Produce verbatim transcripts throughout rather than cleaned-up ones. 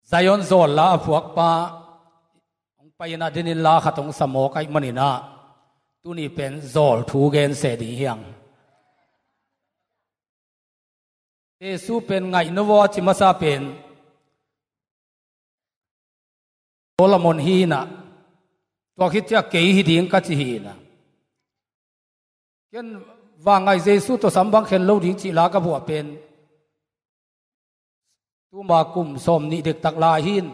Zion zawl la a phuakpa hong pai in ah, denin la khat hong sa mawk ahih manin ah, tuni pen zawl thu gen seh ding hi hang. Jesu pen ngaih no vaw a ci masa pen Solomon hi in ah, tua khit ciang kei hi ding ka ci hi in ah. Ken vangngaih Jesu tawh sam bang khen lo ding cih la ka buah pen tuma kum sawm nih dektak lai hi in.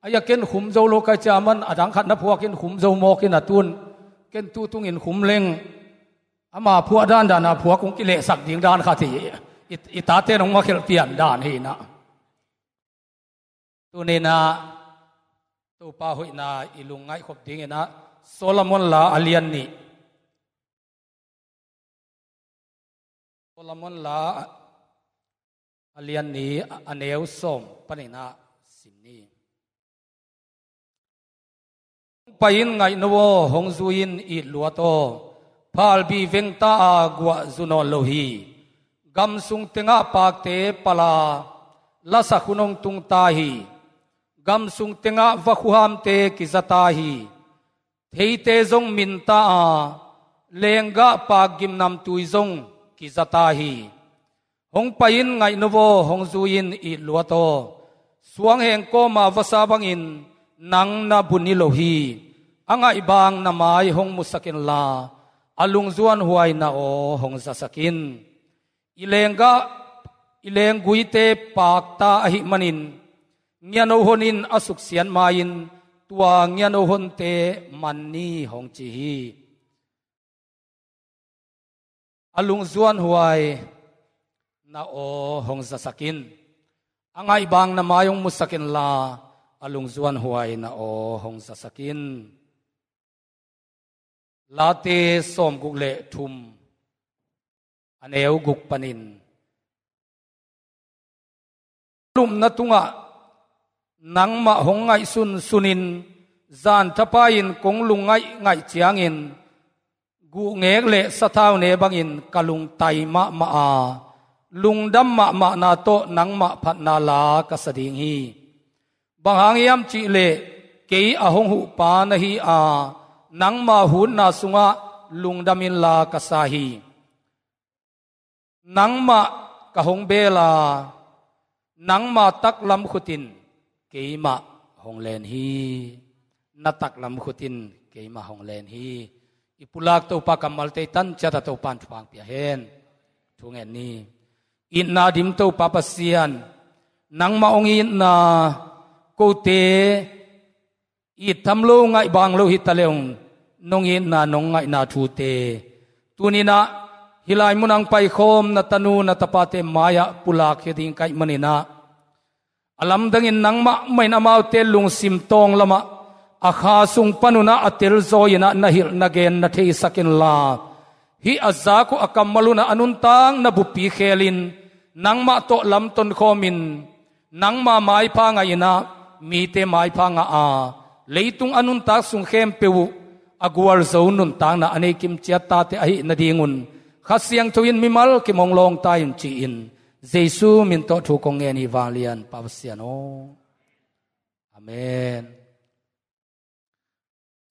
A ia ken khum zo lo ka ci a, aman a dang khat na phuak in khum zo mawk in a, tun ken tu tungin khum leng ama phuah dandan a phuak hong kilehsak ding dan khat hi. I, i tate nong makhelh pian dan hi in ah. Tuni in ah Topa hoihna i lungngaih khop ding in ah, Solomon la a lian nih. Solomon la a lian nih, a neu sawm panin ah sim ni. Hong pai in ngaih no aw, hong zui in it luat aw. Phalbi vengta a guah zu nawn lo hi. Gam sung tengah pakte pala lasak hun hong tungta hi. Gam sung tengah vakhuhamte kizata hi. Theite zong minta a, lenggah pak gimnamtui zong kizata hi. Hong pai in ngaih no aw, hong zui in it luat aw. Suang heng kawma vasa bangin nang na bu ni lo hi. A ngaihbang na mai hong musak inla, a lungzuan huai na aw hong zasak in. I lenggah, i lengguite pakta ahih manin, ngiano hon in a suksiat ma-in, tua ngiano honte man ni hong ci hi. A lungzuan huai na aw hong zasak in. A ngaihbang na mai hong musak inla, a lungzuan huai na aw hong zasak in. Late sawmguk le thum, a neu guk panin. Lupna tungah nangmah hong ngaihsunsun in, zan thapai-in kong lungngaih ngaih ciangin, guhngek le sathau ne bangin ka lungtai mahmah a, lungdam mahmahna tawh nangmah phatna la ka sa ding hi. Bang hang hiam cih leh kei a hong huhpa na hi a, nangma hutna sungah lungdam inla ka sa hi. Nangmah ka hong beel a, nangma taklam khut in keimah hong len hi. Na taklam khut in keimah hong len hi. I pulak Topa kammalte tan ciat a Topa in thupha pia hen. Thu ngen ni. Itna dim Topa Pasian, nangmah hong itna kote it tham lo, ngaih bang lo hi ta leh ung, nong itna nong ngaihna thute tuni-in ah hih lai munah hong paikhawm na tanu na tapate mai-ah pulak hi ding ka hih manin ah, a lamdangin nangmah mah in amaute lungsim tawng lamah a kha sung panun ah a telzawi-in ah na hilh na gen na theisak inla, hih a zak uh a kammal un ah a nuntak na buppi khelin, nangmah tawh lamton khawmin, nangma maipha ngahin ah mite maipha ngah a, leitung a nuntak sung khempeuh uh a gualzo nuntakna a nei kimciat tate ahih nadingun, Kha Siangtho in mimal kim hong lawng ta in, ci-in Jesu min tawh thu kong ngen hi, vanglian Pa Pasian aw. Amen.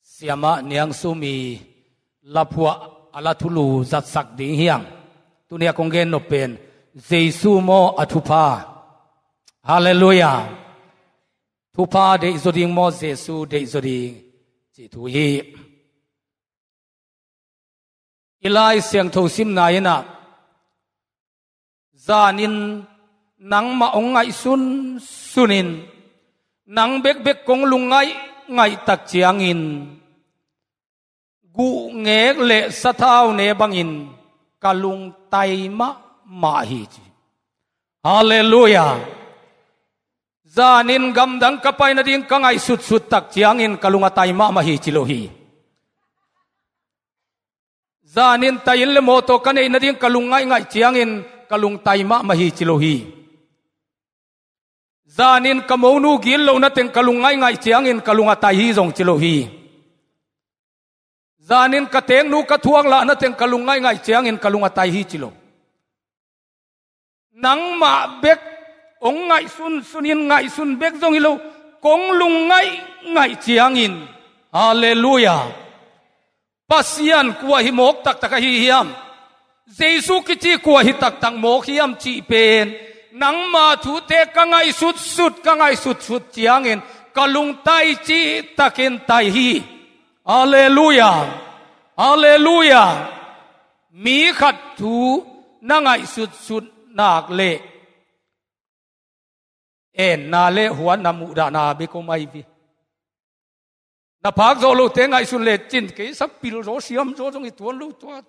Siamah Niang Sumi laphuah a la thulu zatsak ding hi hang. Tuni a kong gen nop pen Jesu maw a thupha. Halleluiah. Thupha deihzaw ding maw, Jesu deihzaw ding, cih thu hi. I Lai Siangtho simna in ah, zanin nangmah hong ngaihsunsun in, nang bekbek kong lungngaih ngaihtak ciangin, guhngek le sathau ne bangin ka lungtai mahmah hi, ci. Halleluiah. Zanin gamdang ka pai nading ka ngaihsutsut tak ciangin ka lung a tai mahmah hi, ci lo hi. Zanin tahin le mawtaw ka neih nading ka lung ngaihngaih ciangin ka lung tai mahmah hi, ci lo hi. Zanin ka monu gitlohna teng ka lung ngaihngaih ciangin ka lung a tai hi zong, ci lo hi. Zanin ka teeknu ka thuak lahna teng ka lung ngaihngaih ciangin ka lung a tai hi, ci lo. Nangmah bek Kong ngaihsun sunin ngaihsun bek zong hi lo, kong lungngaih ngaih ciangin. Halleluiah. Pasian kua hi mawk taktak ahi hiam? Jesu kici kua hi taktak mawk hiam cih pen nangma thute ka ngaihsutsut, ka ngaihsutsut ciangin ka lungtai cihtakin tai hi. Halleluiah. Halleluiah. Mi khat thu na ngaihsutsut nak leh enna le huanna muhdahna bek om ahi ve. Na phak zawh lote ngaihsun le cin kei sa pil zaw siam zaw zong hi tuan lo tua.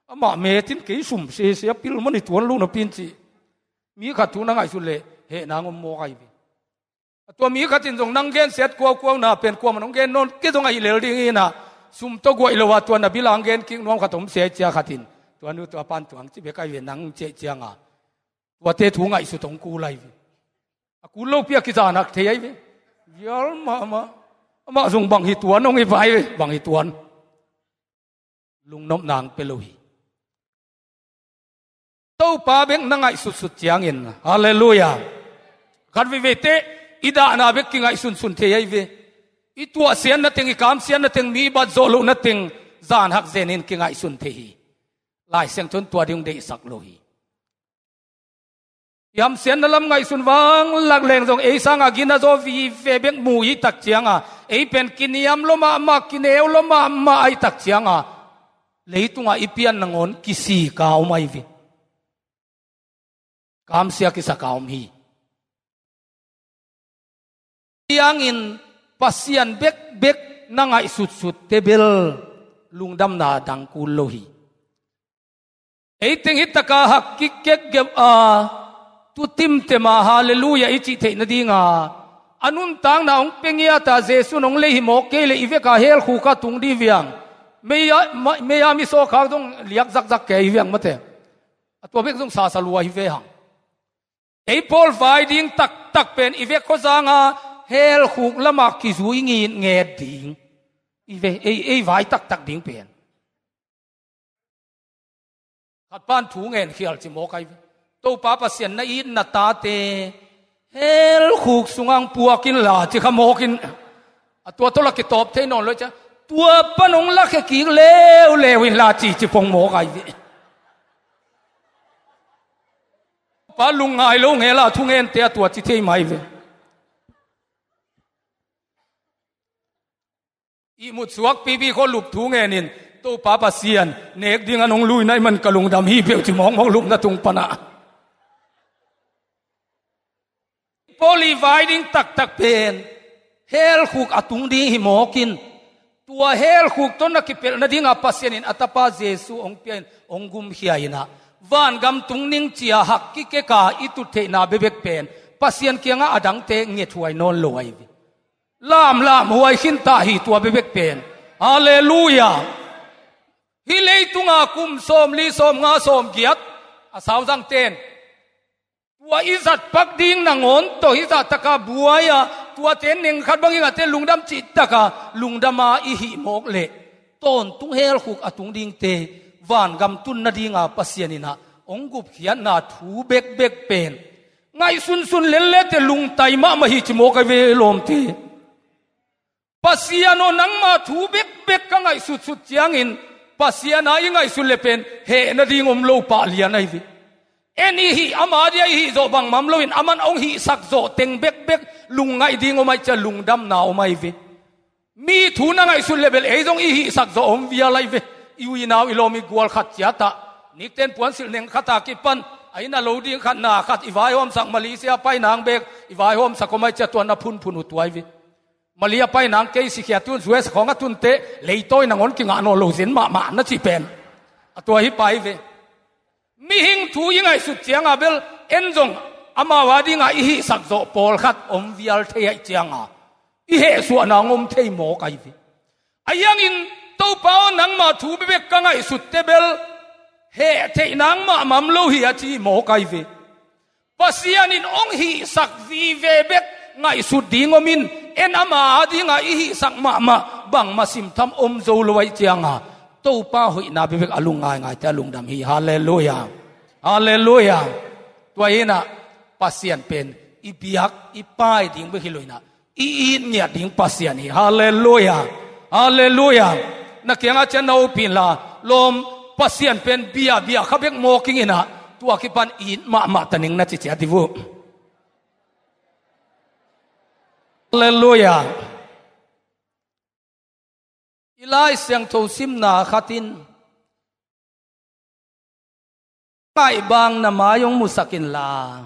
Amah metin kei sum sese a pil man hi tuan lo na pin ci. Mi khat thu na ngaihsun le heh nang om mawk ahi ve. A tua mi khat in zong nang gen siat kuaukuau na pen kuaman hong gen nawn kei zong ahi lel ding hi na. Sum tawh guaih lo a tua na bilang gen kik nuam khat om sia cia khat in. Tua nu tua pan tuang ci bek ahi ve nang ciah cianga. Tuate thu ngaihsut hong kul ahi ve. A kul lo pi a kizahnak thei ahi ve. Vial mahmah. Amah zong bang hi tuan hong hi vai ve. Bang hi tuan. Lungnop nang pe lo hi. Topa bek na ngaihsutsut ciangin. Halleluiah. Khat veivei teh i dahna bek kingaihsunsun thei ahi ve. I tuahsiatna teng, i kamsiatna teng, mi i bat zawh lohna teng zan hak zenin kingaihsun thei hi. Lai Siangtho in tua ding hong deihsak lo hi. I hamsiatna lam ngaihsun vanglak leng zong ei sanga gina zaw vive bek mu i tak cianga ei pen kiniam lo mahmah, kineu lo mahmah ahi tak cianga leitungah i pian nangawn kisika om ahi ve. Kamsia kisaka om hi. Ciangin Pasian bekbek na ngaihsutsut tebel lungdamna dang kul lo hi. Ei teng hi taka hak kikek gep a tu timtema halleluiah i cih theih nadinga a nuntakna hong pe ngiata Jesu in hong lei hi mawk kei le i veka hell khuka tung di viang. Mei a, ma-, mei a mi sawkhak dong liak zakzak kei viang mate. A tua bek zong sasa lua hi ve hang. Ei pawl vai ding taktak pen i vek khuazanga hell khuk lama kizui ngitnget ding. I ve, ei, ei vai taktak ding pen. Khat pan thu ngen khial ci mawk ahi ve. Topa Pasian na it na tate hell khuk sungang puak inla ci kha mawk in. A tua tawh la kitawp thei nawn lo cia. Tua pan hong la khe kik leuleu inla ci ci pong mawk ahi ve. Pa lungngai lo ngela thu ngente a tua ci thei mai ve. Ihmut suak pipi khaw lup thu ngenin Topa Pasian nek ding a nong lui nai man ka lungdam hi peuh ci mawkmawk lupna tung pana. Paul i vai ding taktak pen hell khuk a tung ding hi mawkin tua hell khuk tawh na kipelh nadinga Pasian in a tapa Jesu hong piain hong gumkhia inah vangam tung ning cia hak kikeka i tuttheihna bebek pen Pasian kiangah a dangte ngethuai nawn lo ahi ve. Lamlam huai khinta hi tua bebek pen. Halleluiah. Hih leitunga kum sawmli sawmnga sawmgiat a sauzangten tua i zatpak ding nangawn tawh hih zahtaka buai-a tuate nengkhat bangin ahte lungdam cihtaka lungdama i hih mawk leh tawntung hell khuk a tung dingte vangam tun nadinga Pasian inah hong gupkhiatna thu bekbek pen ngaihsunsun lellete lungtai mahmah hi ci mawk ahi ve lawmte. Pasian aw nangma thu bekbek ka ngaihsutsut ciangin Pasian a i ngaihsut le pen heh nading om lo pah lian ahi ve. En i hih ama dia i hih zawh bangmam loin aman hong hihsak zawh teng bekbek lungngaih ding om aih cia lungdamna om ahi ve. Mi thu na ngaihsut le bel ei zong i hihsak zawh om vial ahi ve. I uinau i lawm i gual khat ciatah nikten puansilh neng khata kipan a inn a lo ding khat na khat i vaihawmsak Malaysia painang bek i vaihawmsak om aih cia tuan na phunphun uh tuai ve. Mali a painang kei sikhiat tun zues khawng a tunte leitawi nangawn kingah nawn lo zen mahmah na cih pen a tua hi pai ve. Mihing thu i ngaihsut cianga bel en zong amau a dinga i hihsak zawh pawlkhat om vial thei aih cianga i hehsuahna ngom thei mawk ahi ve. A hiangin Topa aw nangma thu bebek ka ngaihsutte bel heh theih nang mahmam lo hi a ci mawk ahi ve. Pasian in hong hihsak vive bek ngaihsut ding om in en ama a dinga i hihsak mahmah bangmah simtham om zo lo aih cianga Topa hoihna bebek a lung ngaingaite a lungdam hi. Halleluiah. Halleluiah. Tua hinah Pasian pen i biak, i pai ding bek hi lo in ah, i it ngiat ding Pasian hi. Halleluiah. Halleluiah. Na kiangah ciang na hopih inla, lawm, Pasian pen bia, bia kha bek mawk ing in ah, tua kipan it mahmah ta ning na ci ciat dih uh. Halleluiah. I Lai Siangtho simna khat in, ngaih bang na mai hong musak inla,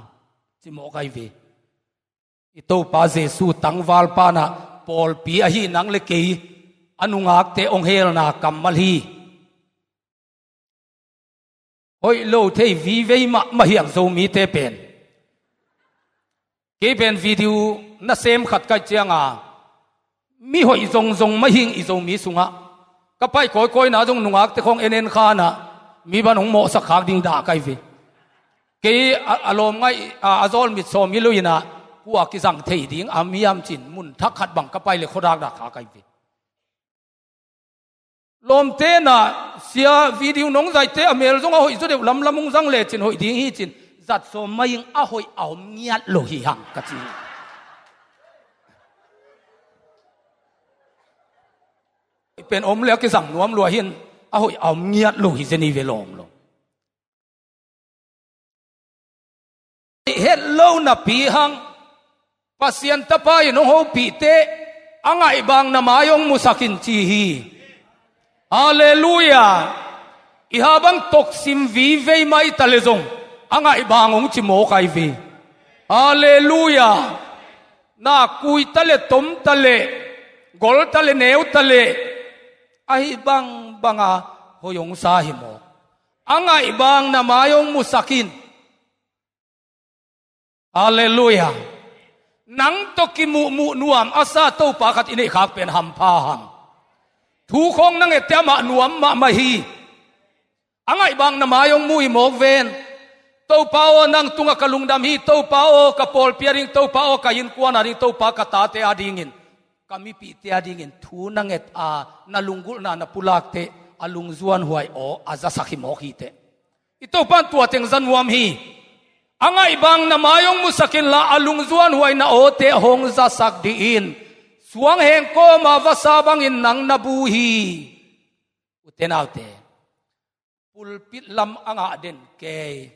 ci mawk ahi ve. I Topa Jesu tangvalpa in ah pawlpi ahi nang le kei a nungakte hong helna kammal hi. Hoih lo thei vivei mahmah hi ang Zomite pen. Kei pen video na sem khat ka hih cianga, mi hoih zongzong mah hi ing i Zomi sungah. Ka pai kawikawina zong nungakte khawng en en kha in ah, mi bang hong mawhsak khak ding dah ka hi ve. Kei a, a lawm ngaih, a, a zawl mit sawm hi lo in ah, kua kizang thei ding a mi hiam ci-in mun thak khat bang ka pai leh khuadakdak kha ka hi ve. Lawmte in ah, sia video nong zaihte a mel zong a hoih zaw deuh lamlam hong zang lecin hoih ding hi ci-in, zat sawm mah ing, a hoih a om ngiat lo hi hang ka ci hi. Pen om le a kizang nuam lua hi in, a hoih a om ngiat lo hi zen hi ve lawm lo. Het lo napi hang, Pasian Tapa in hong hopihte, a ngaih bang na mai hong musak in ci hi. Halleluiah. I ha bang toksim vivei mah hi ta leh zong, a ngaih bang hong ci mawk ahi ve. Halleluiah. Na kui ta leh, tom ta leh, gol ta leh, neu ta leh, ahi bangbang a hoih hong sa hi mawk. A ngaih bang na mai hong musak in. Halleluiah. Nang tawh kimuhmuh nuam a sa Topa khat i neih khak pen hampha hang. Thu khawng na ngette amah nuam mahmah hi. A ngaih bang na mai hong mu hi mawk ven. Topa aw, nang tungah ka lungdam hi. Topa aw, ka pawlpi a ding, Topa aw, ka innkuan a ding, Topa, ka tate a dingin, ka mipihte a dingin thu na nget a, na lunggulhna na pulakte, a lungzuanhuai aw a zasak hi mawk hi teh. I Topa in tua teng za nuam hi. A ngaih bang na mai hong musak inla, a lungzuanhuai na awte hong zasak dih in. Suang heng kawma vasa bangin nang na bu hi. Ute naute, pulpit lam a ngah den kei,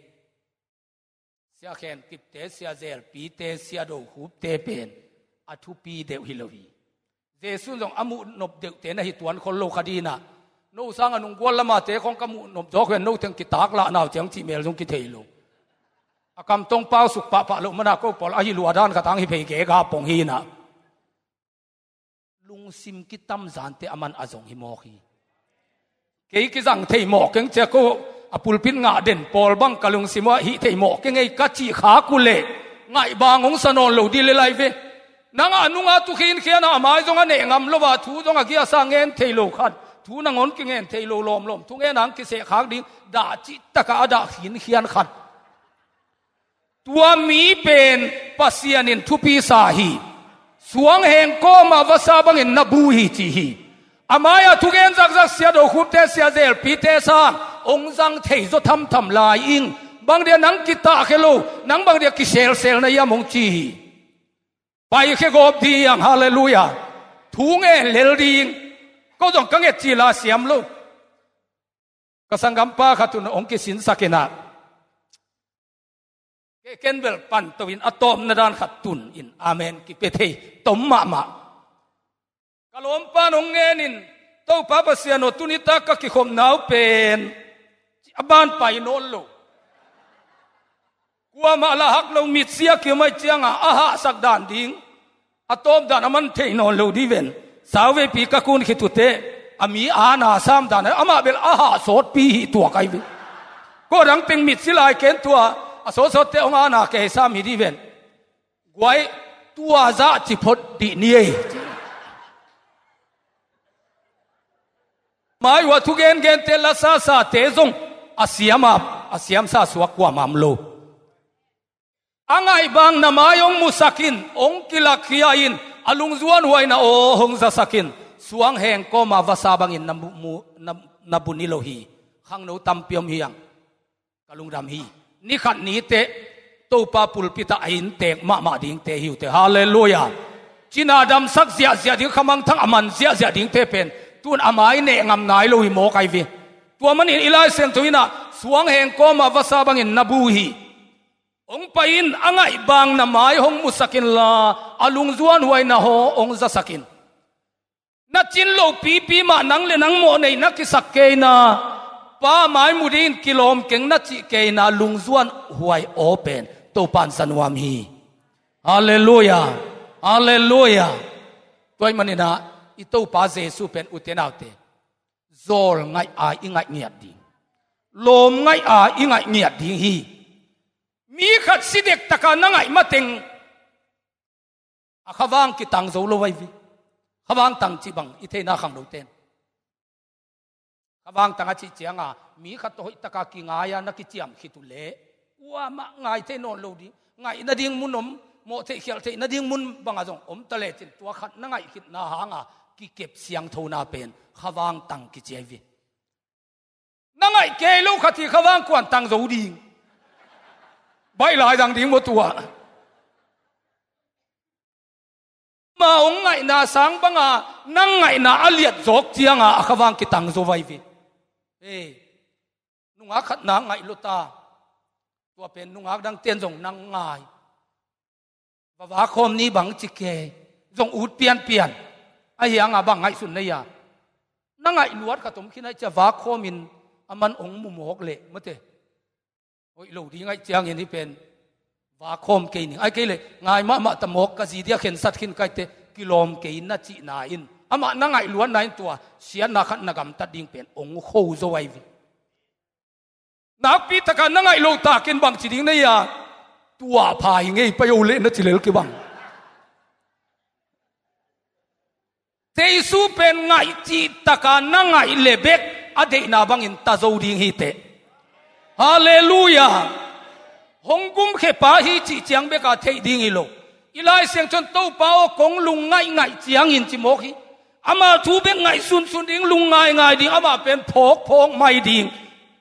Sia Khen Kipte, Sia Zelpite, Sia Do Khupte pen a thupi deuh hi lo hi. Jesu in zong a muh nop deuhte na hi tuan khol lo kha ding a, no sanga nunggual lamate khawng ka muh nop zawk hi a, no teng kitaklahna uh ciang cih mel zong kithei lo. A kamtong pau suk pahpah loh mana ko pawl ahi lua dan khat hang hi phei gega pong hi a, lungsim kitamzante a man a zong hi mawk hi. Kei kizang thei mawh keng cia ko, a pulpit ngah den pawl bang ka lungsim uh ah hih thei mawh keng ei ka cih khak uh leh, ngaih bang hong sa nawn lo dih lel lai ve. Nang a nunga tu khinkhian a, a mai zong a neh ngam lo a, thu zong a giasa ngen thei lo khat, thu nangawn kingen thei lo lawmlawm, thungen a hong kiseh khak ding dah cih takah a dah khinkhian khat. Tua mi pen Pasian in thupi sa hi. Suang heng kawma vasa bangin na bu hi ci hi. A mai-ah thugen zakzak Sia Do Khupte, Sia Zelpite sang hong zang thei zaw thamtham lai ing. Bang dia nang kitahkhia lo, nang bang dia kiselsel na hiam hong ci hi. Paikhia gawp dih ang, halleluiah. Thu ngen lel ding. Ko zong ka nget cil a siam lo. Ka sanggampa khat un hong kisinsak in ah, kei ken bel panto in a tawpna dan khat tun in amen kipia thei tom mahmah. Ka lawmpa in hong ngen in, Topa Pasian aw, tuni tak ka kikhopna uh pen a ban pai nawn lo. Kuamah lah hak lo, mitsia kiamah ciangah a hahsak dan ding, a tawp dan a man thei nawn lo dih ven. Sauveipi ka kun khit uh teh, a mi ana sam dan, amah bel a hah sawtpi hi tuak ahi ve. Ko dang teng mitsi lai ken tua a sawtsawtte hong ana kei sam hi dih ven. Guai, tua zah ci phot dih ni ei. Mai uh a thugengente, lasasate zong a siam a, a siamsa suak kuamah om lo. A ngaih bang na mai hong musak in, hong kilakkhia in, a lungzuanhuaina aw hong zasak in, suang heng kawma vasa bangin na mu, mu, na, na bu ni lo hi. Khangno tampi om hi ang. Ka lungdam hi. Ni khat ni teh, Topa pulpit ah a inntek mahmah dingte hi uh teh. Halleluiah. Cina damsak ziahziah ding, khamangthang a man ziahziah dingte pen tun a mai neh ngam nai lo hi mawk ai ve. Tua manin i Lai Siangtho in ah suang heng kawmah vasa bangin na bu hi. Hong pai in, a ngaih bang na mai hong musak inla, a lungzuan huai na haw hong zasak in. Na cin loh pipi mah nang le nang mawhnei na kisak kei na, Pa mai mu dingin kilawm keng na cih kei na, lungzuan huai aw pen Topa in za nuam hi. Halleluiah. Halleluiah. Tua ahih manin ah i Topa Jesu pen, ute naute, zawl ngaih a i ngaih ngiat ding, lawm ngaih a i ngaih ngiat ding hi. Mi khat si dektak a na ngaih mateng a khavang kitang zo lo ai ve. Khavang tang cih bang i theihna khangnote in, khavang tang a cih ciang a mi khat tawh hoihtak a kingai a na kiciam khit uh leh, kuamah ngai thei nawn lo ding, ngaih nading mun om, mawh theih khialh theih nading mun bang ah zong om ta lecin, tua khat na ngaih khitna hang a kikep siangthona pen khavang tang kici ai ve. Na ngaih kei lo khat hi, khavang kua'n tang zo ding? Baih lai dang ding maw tua? Ama hong ngaihna sang bang a nang ngaihna a liat zawk ciang a, a khavang kitang zo ai ve. Ei, nungak khat na ngaih lua ta, tua pen nungak dangte'n zong nang ngai. Va vak khawm ni, bang ci kei, zong ut pianpian. Ahi hang a bang ngaihsun na hia? Na ngaih luat khat om khin ahih ciang vak khawm in, aman hong mu mawk leh, mate, hoih lo ding ahih ciangin hih pen vak khawm kei ning. Ahih kei leh ngai mahmah ta mawk, ka zi dia khensat khin ka hih teh, kilawm kei na cihna in, amah na ngaih luatna in tua siatna khat na gamtat ding pen hong kho zo ai ve. Nakpi tak a na ngaih loh takin bang ci ding na hia? Tua pha hi ngei, pai o leh, na ci lel kibang. Jesu pen ngaih cihtak a na ngaih leh bek a deihna bangin ta zo ding hi teh. Halleluiah. Hong gumkhe pa hi cih ciang bek a theih ding hi lo. I Lai Siangtho in, Topa aw, kong lung ngaihngaih ciang in, ci mawk hi. Ama thu bek ngaihsunsun ding, lung ngaingai ding, amah pen phawkphawk mai ding.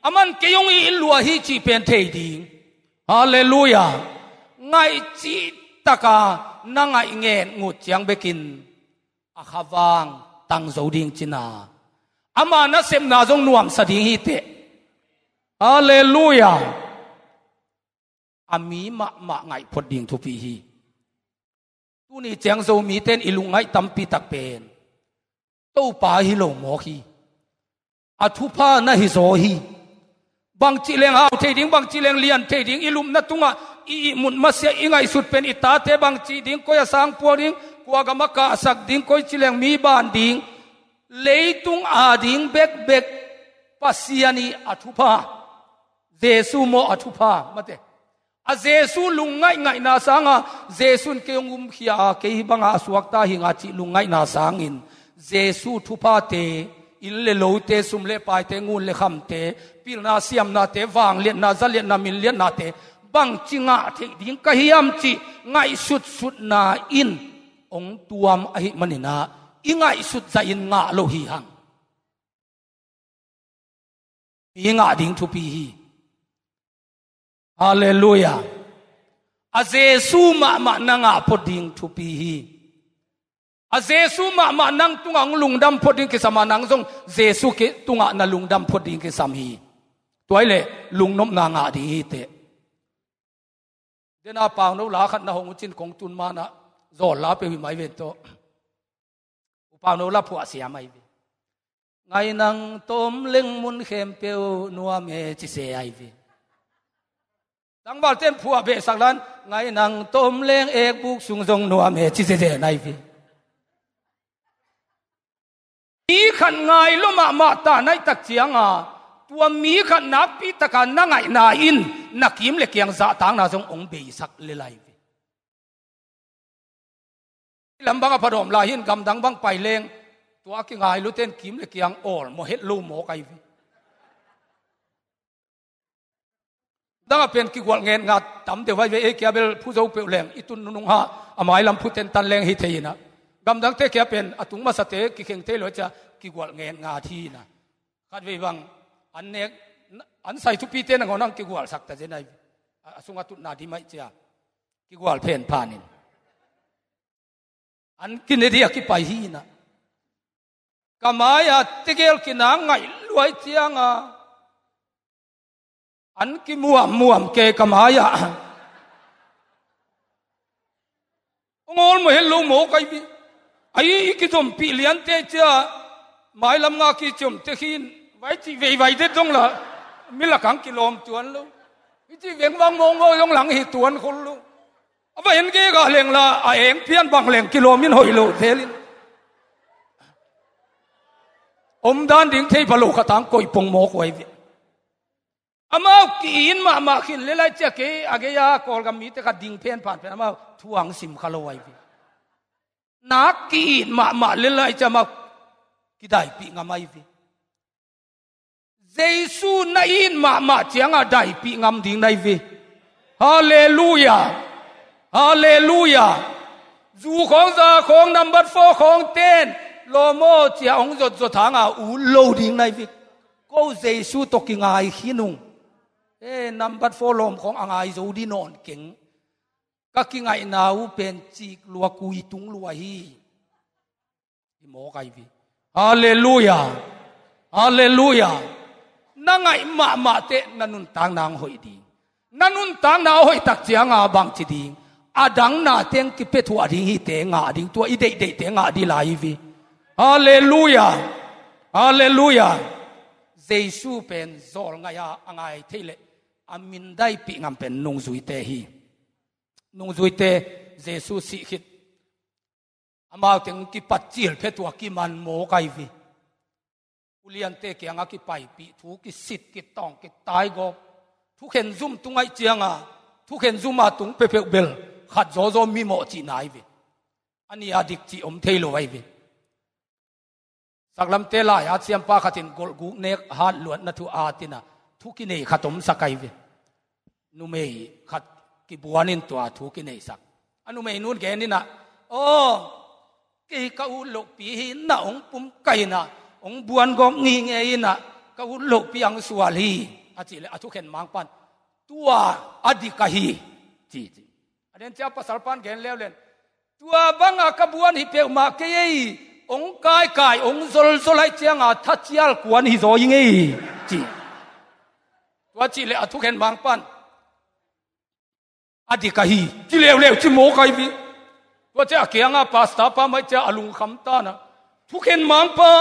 Aman kei hong it lua hi cih pen thei ding. Halleluiah. Ngaih cihtak a na ngaih nget ngut ciang bekin a khavang tang zo ding cihna, ama nasepna zong nuamsa ding hi teh. Halleluiah. A mi mahmah ngaih phot ding thupi hi. Tuni ciang Zomite'n i lungngaih tampi tak pen Topa hi lo mawk hi. A thupha na hi zaw hi. Bangci leng hau thei ding, bangci leng lian thei ding, i lupna tungah i ihmut masiah, i ngaihsut pen i tate bangci ding, koi a sang puak ding, kua gam a kahsak ding, koici leng mi ban ding, leitung a ding bekbek Pasian i a thupha, Jesu maw a thupha, mate. A Jesu lungngaih ngaihna sanga, Jesu in kei hong umkhia a, kei hih banga a suakta hi ing a cih lungngaihna sangin, Jesu thuphate, inn le lote, sum le paite, ngun le khamte, pilna siamnate, vangliatna, zaliatna, minliatnate, bangci ngah theih ding ka hiam cih ngaihsutsutna in hong tuam ahih manin ah, i ngaihsut zahin ngah lo hi hang. Mi ngah ding thupi hi. Halleluiah. A Jesu mahmah na ngah phot ding thupi hi. A Jesu mahmah nang tungah hong lungdam phot ding kisam a, nang zong Jesu ki-, tungah na lungdam phot ding kisam hi. Tua hi leh lungnopna ngah ding hi teh. Dena pauno la khat na hong uh cin kong tun manah zawl la peuh hi mai ven tawh. U pauno la phuah siam ai ve. Ngai nang tawm leng mun khempeuh nuam e ci se ai ve. Tangvalte'n phuah behsak lan, ngai nang tawm leng ekbuk sung zong nuam e ci zezen ai ve. Mi khat ngai lua mahmah ta na hih tak cianga, tua mi khat nakpi taka na ngaihna in na kim le kiang zahtakna zong hong beisak lel ai ve. Lam bang a phadawm lai hin gamdang bang pai leng, tua a kingai luate'n kim le kiang awlmawh het lo mawk ai ve. Dang a pen kigual ngen ngat tam deuh vai ve, ei kia bel phu zo peuh leng, i tun nunung ha, a mailam phu tentan leng hi thei inah. Gamdangte kia pen, a tung masate kikheng thei lo cia, kigual ngen ngat hi inah. Khat vei bang, an nek, an sai thupite nangawn ang kigualsak ta zen ai. A sungah tutna dim aih cia kigual phen phanin an kine dia kipai hi inah, ka mai-ah tegel kinang ngaih luai cianga an kimuammuam kei ka mai-ah. Ong awlmawh het lo maw kai vi. Ai i kizompih liante cia mailam nga kiciom te khin vai cih veivai det dong la, mi lakang kilawm tuan lo. I cih vengvang mawkmawk dong lang hi tuan khol lo. A va en gega leng la a eng pian bang leng kilawm in hoih lo zelin. Omdan ding thei pha lo khatang koih pong mawk uai ve. Amau ki-it mahmah khin le lai cia kei a gei-a Kawlgam mite khat ding phen phan pen amau thuang sim kha lo ai ve. Nak ki-it mahmah le lai cia amau kidaipih ngam ai ve. Jesu na it mahmah cianga daipih ngam ding nai ve. Halleluia. Halleluia. Zu khawng za khawng nambat four khawng ten lawmaw cia hong zotzot hanga ut lo ding nai ve. Ko Jesu tawh kingai khin ung. E nambat four lawm khawng a ngai zo di nawn keng. Ka kingaihna uh pen cik lua kui tung lua hi. Hi mawk ai vi. Halleluia. Halleluia. Na ngaih mahmah teh na nuntakna hong hoih ding. Na nuntakna a hoih tak cianga bang ci ding. A dang na teng kipia thuah ding hite ngah ding tua i deihdeihte ngah ding lai hi vi. Halleluia. Halleluia. Jesu pen zawl ngaih a a ngai thei leh a mindaipih ngam pen nungzuite hi. Nungzuite Jesu sih khit amau teng kipat cil phe tua kiman mawk ai vi. Uliante kianga kipaipih thu kisit kitawng kitaigawp thukhen zum tungaih cianga thukhen zuma tung pepeuh bel khat zawzaw mimawh cihna ai ve. A nih a dik cih om thei lo ai ve. Saklamte lai-at siampa khatin golhguk nek hat luatna thu atinah thu kinei khat omsak ai ve. Numei khat kibuanin tua thu kineisak a numei nun geninah, aw, kei ka ut lohpi hi na hong pum kainah hong buan gawp ngingei inah ka ut lohpi ang sual hi a cihleh a thukhen mangpan tua a dik ahi ci ci. A den cia pasal pan gen leuleu. Tua banga ka buan hi peuhmah kei ei. Hong kaikai hong zolzol aih cianga thacial kuan hi zaw hi ngei ci. Tua cihleh a thukhen mangpan a dik ahi ci leuleu ci mawk ai vi. Tua cia a kianga pasta pa maih cia a lungkham tanah, thukhen mangpa,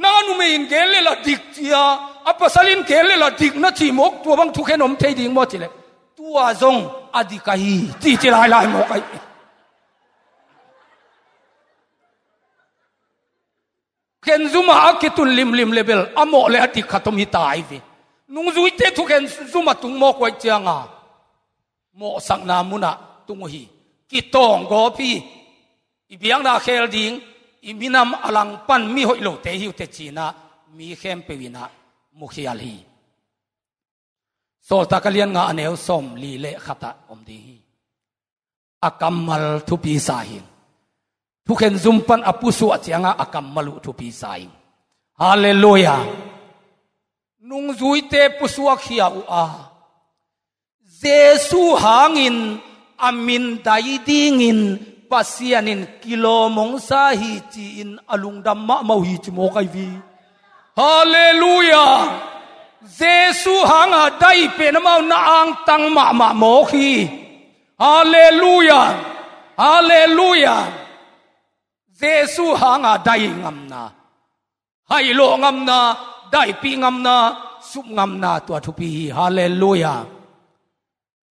nang a numei in gen lela dik cia, a pasal in gen lela dik na cih mawk tua bang thukhen om thei ding maw cileh tua zong a dik ahi ci ci lailai mawk ai. Khen zuma a kitun limlim lebel a mawh le a dik khat om hi ta ai ve. Nungzuite thukhen zuma tung mawk uaih cianga mawhsakna munah tung uh hi. Kitawng gawp hi. I biakna khel ding, i minam a langpan mi hoih lote hi uh teh cinah mi khempeuh inah mukhial hi. Sawltak a lian nga a neu sawm li le khatah om ding hi. A kammal thupi sa hi. Thukhen zum pan a pusuah cianga a kammal uh thupi sa hi. Halleluia. Nungzuite pusuak khia uh a Jesu hangin a mindai dingin Pasian in kilawm hong sa hi ci-in a lungdam mahmah uh hi ci mawk ai vi. Halleluia. Jesu hanga dai pen amau na angtang mahmah mawk hi. Halleluia. Halleluia. Jesu hanga dai ngamna, hailawh ngamna, daipih ngamna, sup ngamna tua thupi hi. Halleluia.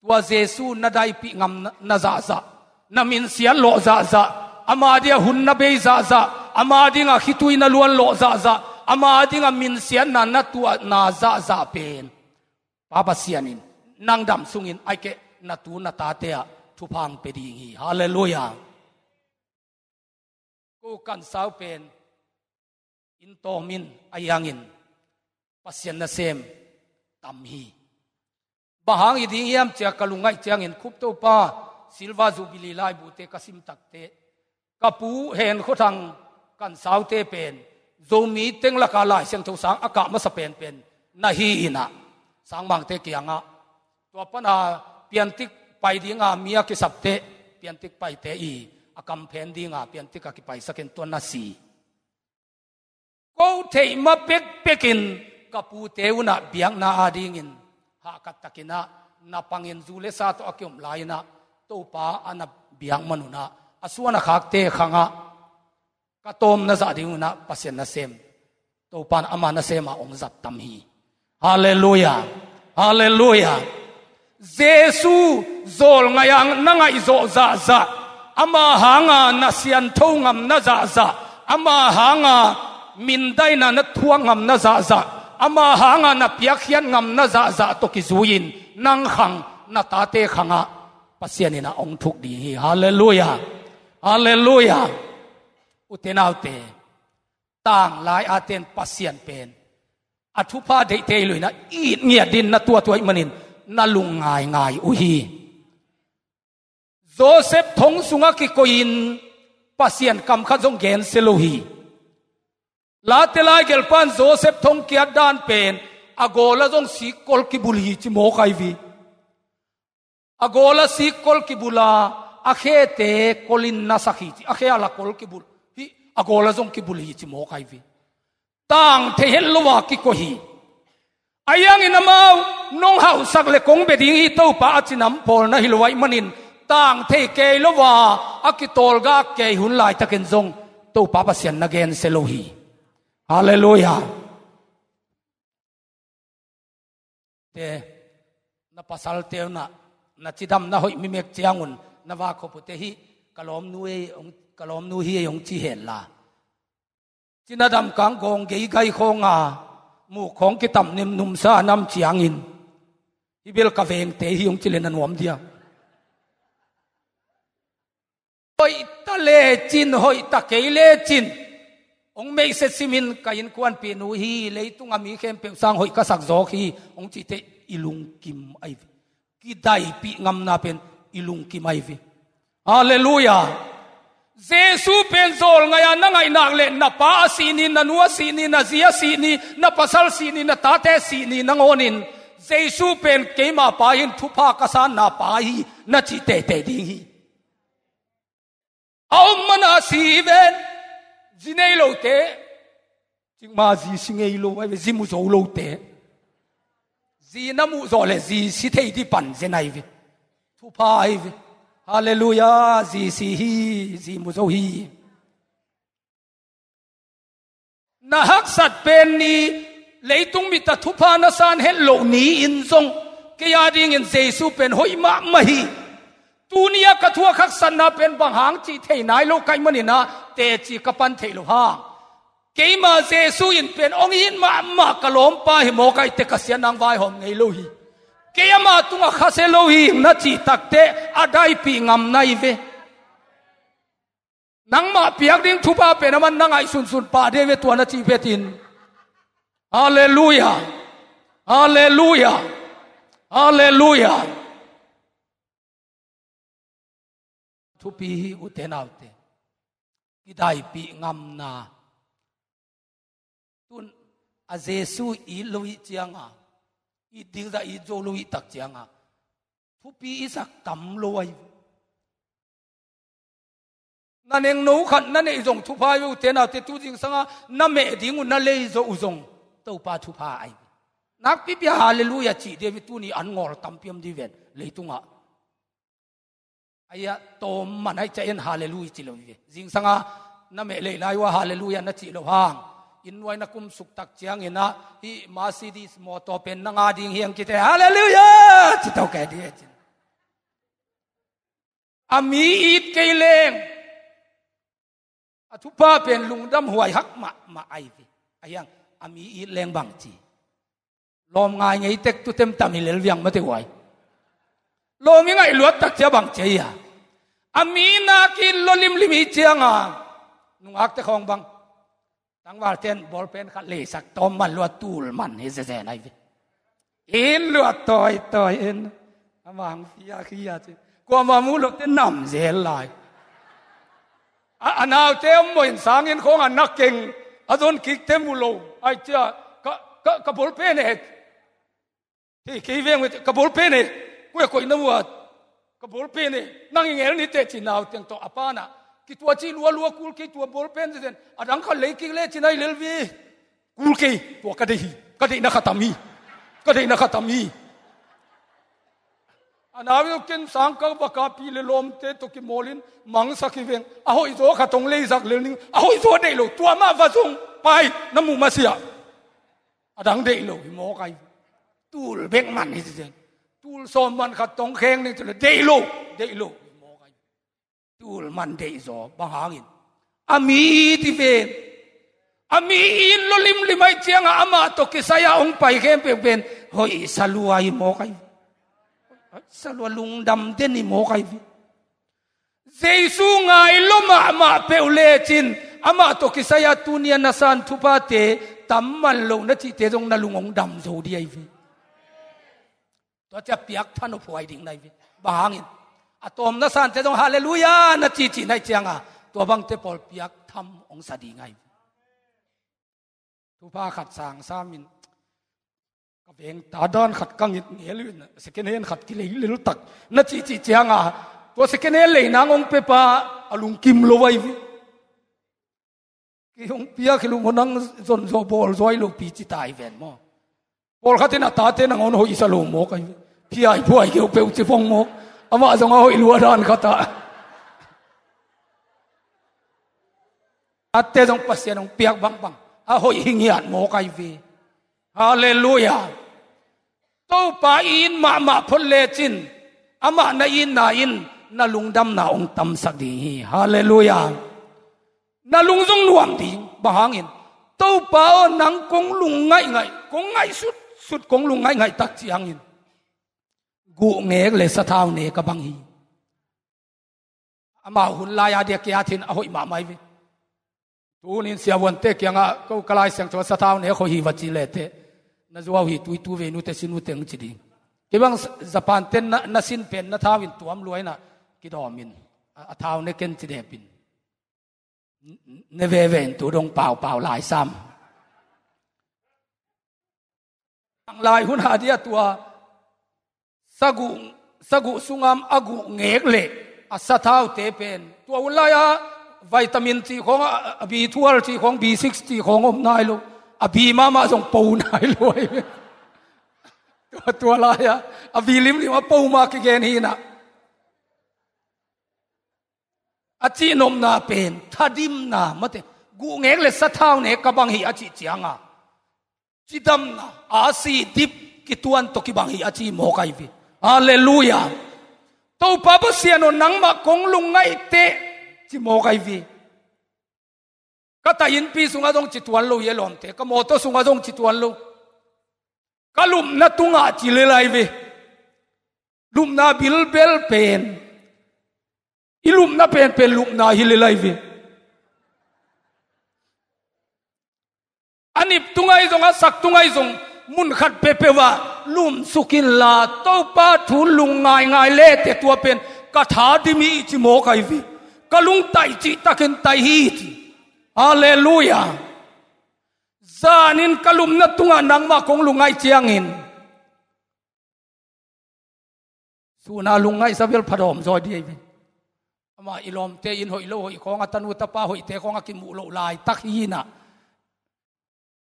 Tua Jesu na daipih ngamna zahzah, na minsiat lawh zahzah, ama dia hun na bei zahzah, ama dinga khitui na luan lawh zahzah, ama dinga minsiatna na tuahna zahzah pen Pa Pasian in nang dam sungin aike na tu na tate ah thupha hong pia ding hi. Halleluia. Ko kan sau pen in tawmin a hiangin Pasian nasem tam hi. Bang hang hi ding hiam cia ka lungngaih ciangin Khup Topa Silver Jubilee laibute ka sim takte ka pu Hen Khua Thang kan saute pen Zomi teng laka Lai Siangtho sang a kah masa penpen na hi inah sangmangte kiangah tua pana Piantik pai dinga mi a kisapte, piantik paite i a kamphen dinga piantik a kipaisakin tua na si. Ko theih ma pekpekin ka pute unah biakna adingin hahkat takinah na pangin zu le sa tawh a kiom lai-inah Topa a na biak manunah a suan a khakte khangah ka tawm na zah dingunah Pasian nasem, Topa in ama nasema hong zat tam hi. Halleluia. Halleluia. Jesu zawlngaih a na ngaihzawh zahzah, ama hanga na siantho ngam na zahzah, ama hanga mindaina na thuak ngam na zahzah, ama hanga na piakkhiat ngam na zahzah tawh kizui-in nang khang, na tate khangah Pasian in a hong thuk ding hi. Halleluia. Halleluia. Ute naute, tanglai aten Pasian pen a thupha deihte hi lo-inah it ngiat din na tuatuah ih manin na lung ngaingai uh hi. Joseph thong sungah kikoihin Pasian kam khat zong gensia lo hi. Late laigelpan Joseph thong kiat dan pen a gawla zong sikkol kibul hi ci mawk ai vi. A gawla sikkol kibula a khete kolin nasak hi ci, a khe a la kol kibul hi, a gawla zong kibul hi ci mawk ai vi. Tang thei het lo a kikoih hi. A hiangin amau nong hauhsak le kong bia ding hi Topa a cinam pawl na hi lo aih manin tang thei kei lo a a kitawlgak kei hun laitakin zong Topa Pasian na gensia lo hi. Halleluia. Te, na pasalte unah na cidam na hoih mimek ciangun na vakhop uhte hi, ka lawmnu hi, ka lawmnu hi hong ci hen la. Cina damkang gawng geigai khawnga muk khawng kitam nim numsa a nam ciangin hi bel ka vengte hi hong ci le na nuam dia. Hoih ta lecin, hoih ta kei lecin hong meihsia simin ka innkuanpihnu hi, leitunga mi khempeuh sang hoih ka sak zawk hi hong cihte i lungkim ai ve. Kidaipih ngamna pen i lungkim ai ve. Halleluia. Jesu pen zawlngaih a na ngaihnak le na pa a sih ni, na nu a sih ni, na zi a sih ni, na pasal sih ni, na tate sih ni nangawnin Jesu pen keima pa hin thupha ka sanna pa hi na cih teitei ding hi. A om mana si ven. Zi nei lote, cikma zi si ngei lo ai ve, zi mu zo lote. Zi na muh zawh le zi si thei dih pan zen ai ve. Thupha ai ve. Halleluia. Zi si hi, zi mu zo hi. Na haksat pen ni, leitung mita thupha na san het loh ni-in zong kei a dingin Jesu pen hoih mahmah hi. Tuni a ka thuak haksatna pen bang hang cih thei nai lo kaih maninah teci ka pan theih lo hang. Keima Jesu in pen hong it mahmah ka lawmpa hi mawk aih teh ka siat nang vaihawm ngei lo hi. Kei ama tungah khasia lo hi na cih takteh a daipih ngam nai ve. Nangmah piak ding thupha pen a man na ngaihsunsun pah dei ve tua na cih betin. Halleluia. Halleluia. Halleluia. Thupi hi ute naute. Kidaipih ngamna. Tun a Jesu it lo ih cianga, it dingzah it zo lo ih tak cianga thupi i sak tam lo ai. Na nengno khat na neih zong thupha i ve ute naute, tu zingsanga na meh ding uh na lei zo uh zong Topa thupha ai. Nakpipia halleluia cih dei ve, tuni an ngawl tampi om dih ven leitungah. Aia tawm man ai ca en halleluia ci lo i ve. Zingsanga na meh lei lai uh a halleluia na cih lo hang, inn nuai na kumsuk tak cianginah hih Mercedes mawtaw pen na nga ding hiang kite halleluia ci to kei dih e cin. A mi it kei leng a thupha pen lungdam huai hak mahmah ai ve. A hiang a mi it leng bang ci. Lawm ngai ngei tek tu temtam hi lel viang mate huai. Lawm i ngaih luat tak cia bang cia ia. A mi nak it lo limlim i cianga nungakte khawng bang. Tangvalten bawlpen khat leisak tawm man luat tul man hi zezen ai ve. In luat tawi tawi in. Amang fia khia ci. Kuama mu lote nam zel lai. A, a naute om mawin sangin khawng a nak keng a zon kikte mu lo. Ai cia ka, ka, ka bawlpen e. Thei kei veng ve ka bawlpen e. Kua koih na uat, ka ball pen e, nang i ngel ni teh ci nau teng tawh a panah kituah cih lualua kul kei tua ball pen zen, a dang khat lei kik le ci nai lel vi. Kul kei, tua ka deih hi, ka deihna khatam hi, ka deihna khatam hi. A nau ken sang ka vaka pi le lawmte tawh kimawlin mangsak hi veng. A hoih zaw khat hong leizak lel ning, a hoih zaw deih lo, tua mah va zong pai, na muh masiah. A dang deih lo hi mawk ai. Tul bek man hi ci zen. Tul sawm man khat tong kheng ning ci le deih lo, deih lo hi mawk ai. Tul man deih zaw, bang hangin? A mi it hi ven. A mi it lo limlim ai ciangah amah tawh kisai-ah hong pai khempeuh pen hoih salua hi mawk ai. Salua lungdam den hi mawk ai ve. Jesu ngai lo mahmah peuh lecin amah tawh kisai-ah tunia na san thuphate tam man lo na cihte zong na lung hong dam zo dih ai ve. Tua cia piak than uh phuai ding nai ve. Bang hangin? A tawm na sante zong halleluia na cici nai cianga tua bangte pawl piak tham hong sa ding ai ve. Thupha khat sang samin ka veng ta dan khat ka ngit ngel in second hand khat kilei lil tak na cici cianga tua second hand lei nang hong pepa a lungkim lo ai ve. Kei hong piak hi lum nang zon zaw bawl zaw ai lo pi ci tai ven maw? Pawlkhat in a tate nangawn hoih sa lo mawk ai ve. Phiai phuai keu peuh ci phong mawk. Amah zong a hoih lua dan khatah. Ate zong Pasian hong piak bangbang a hoih hi ngiat mawk ai ve. Halleluia. Topa in mahmah phot lecin amah na itna in na lungdamna hong tamsak ding hi. Halleluia. Na lung zong nuam ding. Bang hangin? Topa aw nang kong lung ngaihngaih, kong ngaihsutsut kong lung ngaihngaih tak ciangin guhngek le sathau ne ka bang hi. Amau hun lai-a dia kiathin a hoih mahmah hi ve. Tunin siavuante kiangah ko ka Lai Siangtho sathau ne hoih hi va ci leteh na zuau hi tuitu ve nute sinute hong ci ding. Kei bang Japan ten na, na sin pen na thau in tuam luainah kidawmin a, a thau ne ken ci depin. Ne veve in tu dong paupau lai sam. Ang lai hun hadia tua saguh, saguh sungam a guh ngek leh a sathaute pen tua hun lai-a vitamin cih khawng a, a B twelve cih khawng B six cih khawng om nai lo. A B mahmah zong po nai lo. Tua, tua lai-a a B limlim a po mah kigen hinah. A cihnopna pen thadimna mate guhngek le sathau ne ka bang hi a cih cianga cidamna a si dip kituan tawh kibang hi a ci mawk ai ve. Halleluia. Topa Pasian aw nangmah kong lungngaih teh ci mawk ai ve. Ka ta innpi sungah zong ci tuan lo hi a lawmte, ka mawtaw sungah zong ci tuan lo. Ka lupna tungah ci lel ai ve. Lupna bilbel pen i lupna penpen lupna hi lel ai ve. A nip tungai zong a sak tungai zong mun khat peuhpeuh ah lumsuk inla Topa thu lung ngaingai lete tua pen ka tha dim hi ci mawk ai ve. Ka lungtaih cihtakin taih hi ci. Halleluia. Zanin ka lupna tungah nangmah kong lungngaih ciangin suna lungngaihsa bel phadawm zaw dih ei ve. Amah i lawmte in hoih lo hoih khawng a tanu tapa hoihte khawng a kimuh loh laitak hinah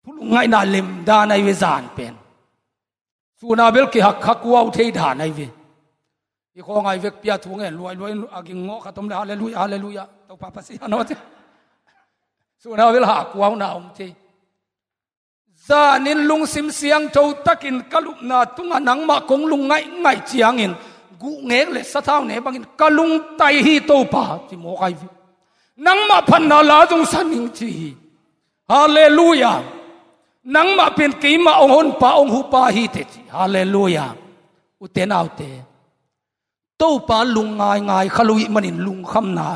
thu lungngaihna lemdan ai ve zan pen. Suna bel kihak kha kuau thei dan ai ve. I khawng ai vekpi a thu ngen luailuai in a ging ngawh khat om le halleluia halleluia Topa Pasian aw ci. Suna bel hah kuauna om thei. Zanin lungsim siangtho takin ka lupna tungah nangmah kong lungngaih ngaih ciangin guhngek le sathau ne bangin ka lungtaih hi Topa ci mawk ai ve. Nangmah phatna la zong sa ning ci hi. Halleluia. Nangmah pen keimah hong honpa hong hupa hi teh ci. Halleluia. Ute naute, Topa lung ngaingai kha lo ih manin lungkhamna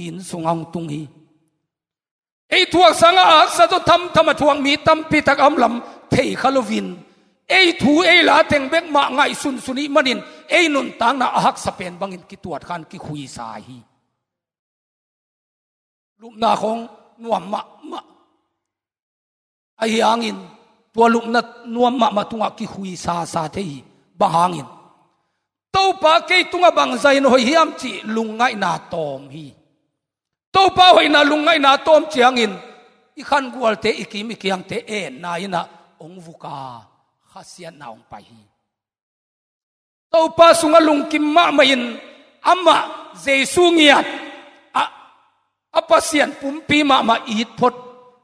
inn sungah hong tung hi. Ei thuak sangah a haksa zaw thamtham a thuak mi tampi tak a om lam thei kha loin ei thu ei la teng bek mah ngaih sunsun ih manin ei nuntakna a haksa pen bangin kituat khan kikhuisa hi. Lupna khawng nuam mahmah ahi hangin tua lupna nuam mahmah tungah kikhuisasa thei hi. Bang hangin? Topa kei tungah bangzah in hoih hiam cih lungngaihna tawm hi. Topa hoihna lungngaihna tawm ciangin i khangualte, i kim i kiangte enna in ah hong vuk a, khasiatna hong pai hi. Topa sungah lungkim mahmah in, amah Jesu ngiat a, a Pasian pumpi mahmah it phot,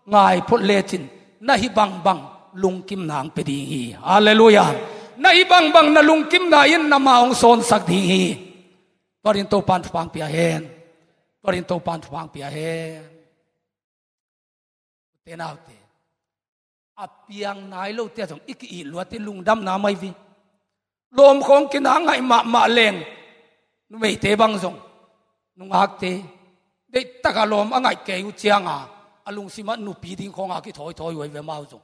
ngai phot lecin, na hih bangbang lungkimna hong pia ding hi. Halleluiah. Na hih bangbang na lungkimna in na ma hong sawnsak ding hi. Tua dingin Topa'n thupha hong pia hen. Tua dingin Topa'n thupha hong pia hen. Ute naute, a piang nai lote ah zong i ki-it luat in lungdamna mai ve. Lawm khawng kina ngaih mahmah leng, numeite bang zong, nungakte, deihtak a lawm a ngaih kei uh ciang a, a lungsim ah nupi ding khawng a kithawithawi uh ahi ve amau zong.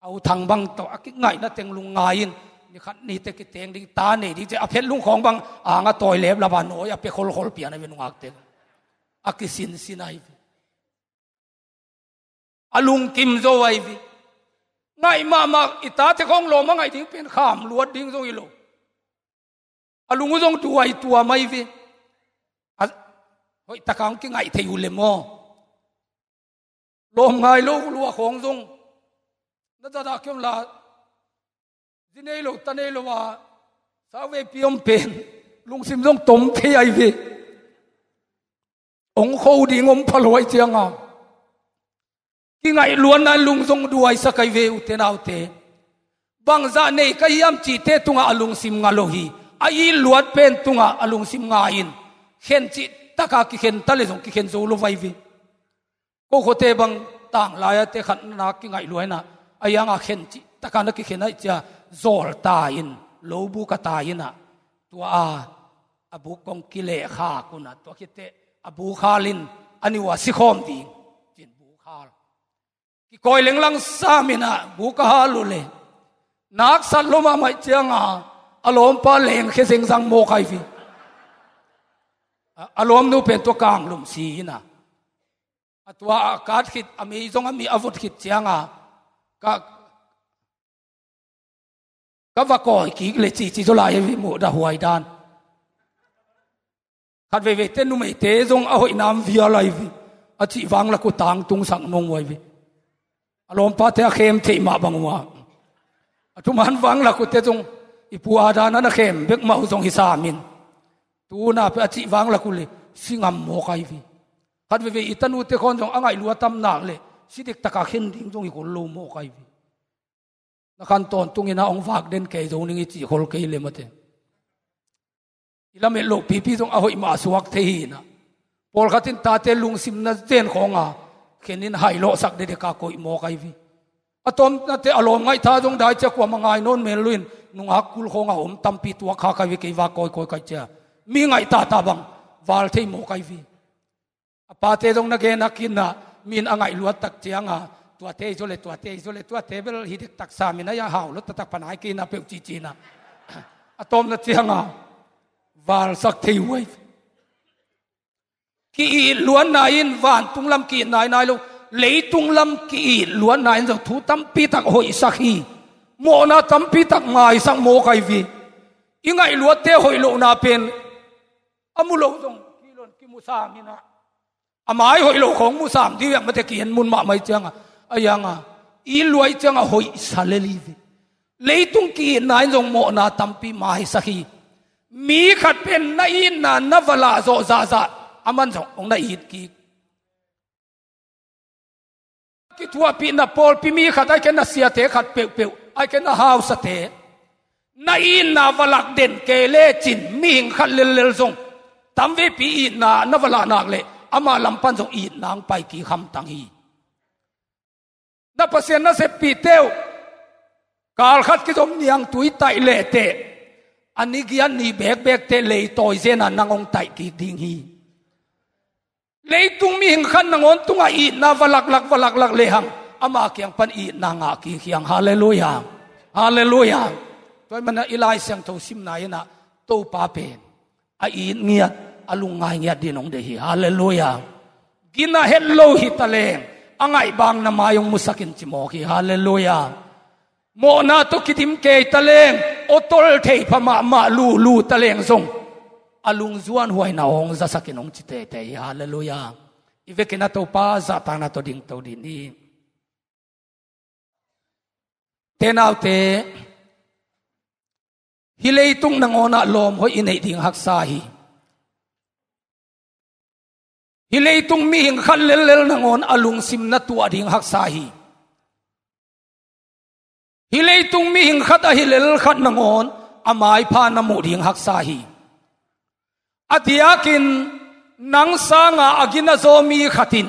A U Thang bang tawh a kingaihna teng lungngai in, ni khat ni teh kiteng ding, ta nei ding ci a, a phetlung khawng bang a nga tawi leplap a nawi a pia kholkhol pian ahi ve, nungakte. A kisinsin ahi ve. A lungkim zo ahi ve. Ngaih mahmah, i tate khawng lawm a ngaih ding pen kham luat ding zong hi lo. A lung uh zong duai tuam ahi ve. A, hoihtak a hong kingaih thei uh le maw. Lawm ngai lo lua khawng zong, na zat a kiom la, zi nei lo, ta nei lo a, sauveipi om pen, lungsim zong tom thei ahi ve. Hong kho ding om pha lo ahih ciang a, kingaih luatna in lung zong duaisak ahi ve, ute naute. Bangzah nei ka hiam cihte tungah a lungsim nga lo hi. A it luat pen tungah a lungsim nga in, khen cih taka kikhen ta le zong kikhen zo lo ahi ve. Ko khuate bang tanglai a te khat na kingaih lua in ah, a hiang a khen cih taka na kikhen ahih ciang, zawl ta in, lo buk a ta in ah, tua a, a buk kong kilehkhak un ah, tua khit teh a buk hal in, a ni uh a sikhawm ding ci-in buk hal. Kikawi lenglang sam in ah buk a hal uh leh, naksat lo mahmah ahih ciang a, a lawmpa lengkhia zengzang mawk ahi ve. A, a lawmnu pen tua kanglum si in ah, a tua a kat khit, a mei zong a mi a vot khit ciang a, ka, ka va kawi kik le cici zaw lai ahi ve, muh dah huai dan. Khat veivei te numeite zong a hoihna om vial ahi ve. A cih vang lak uh tangtungsak nung uh ahi ve. A lawmpate a khem theih mah bang uh a, a thuman vang lak uh te zong, i pu a dan a na khem bek mah uh zong hi sam in. Tu na pen a cih vang lak uh le si ngam mawk ahi ve. Khat veivei i tanute khawng zong a ngaih lua tam nak le, si dektak a khen ding zong hi khol lo mawk ahi ve. Na khan tawntung in ah hong vak den kei zo ning, i cih khol kei le mate. I lamet loh pipi zong a hoih mah a suak thei hi in ah, pawlkhat in tate lungsim na zen khawng a khen in hailawhsak dekdek a koih mawk ahi ve. A tawmna teh a lawm ngaih tha zong dai ciang kuamah ngai nawn mel lo in, nungak kul khawng a om tampi tuak khak ahi ve, kei vak kawikawi ka hih ciang. Mi ngaih tata bang val thei mawk ahi ve. A pate zong na gen a kin ah, mi in a ngaih luat tak ciang a, tuate hi zaw le, tuate hi zaw le, tuate bel hi dektak sam in ah, a hau lo taktak, panai kei in ah peuh ci ci in ah, a tawmna ciang a valsak thei uh ahi ve. Ki-it luatna in vantung lam ki-it nainai lo, leitung lam ki-it luatna in zong thu tampi tak hoihsak hi. Mawhna tampi tak maisak mawk ahi ve. I ngaih luatte hoih lohna pen a mu lo zong kilon kimu sam in ah, a mai hoih lo khawng mu sam ding uh a, mate, ki-en mun mahmah ahih ciang a, a hiang a, it luat ahih ciang a hoihsa lel hi ve. Leitung ki-itna in zong mawhna tampi maisak hi. Mi khat pen na itna na va lah zawh zahzah, aman zong hong na it kik. Kithuahpihna pawlpi mi khat, ahih kei leh na siate khat peuhpeuh, ahih kei leh na hausate, na itna va lak den kei lecin, mihing khat lellel zong tamveipi itna na va lah nak leh, ama lam pan zong itna hong pai kik hamtang hi. Na Pasian naseppihte uh, kal khat kizom niangtui taih lehteh, a ni giat ni bekbek teh leitawi zen a nang hong taih kik ding hi. Leitung mihing khat nangawn tungah itna va laklak, va laklak lehang, ama kiang pan itna ngah kik hi hang. Halleluiah. Halleluiah. Tua ahih manin i Lai Siangtho simna in ah, Topa pen a it ngiat, a lungngai ngiat dingin hong deih hi. Halleluiah. Gina het lo hi taleng, a ngaih bang na mai hong musak in ci mawk hi. Halleluiah. Mawhna tawh kidim kei taleng, aw tol thei pha mahmah lulu ta leng zong a lungzuan huaina hong zasakin hong ci teitei hi. Halleluiah. I vekin a Topa zahtakna tawh dingto dih ni. Tenaute, hih leitung nangawnah lawm hoih i neih ding haksa hi. Hih leitung mihing khat lellel nangawn a lungsim na tuah ding haksa hi. Hih leitung mihing khat ahi lel khat nangawn a maipha na muh ding haksa hi. A diakin nang sanga a gina zaw mi khatin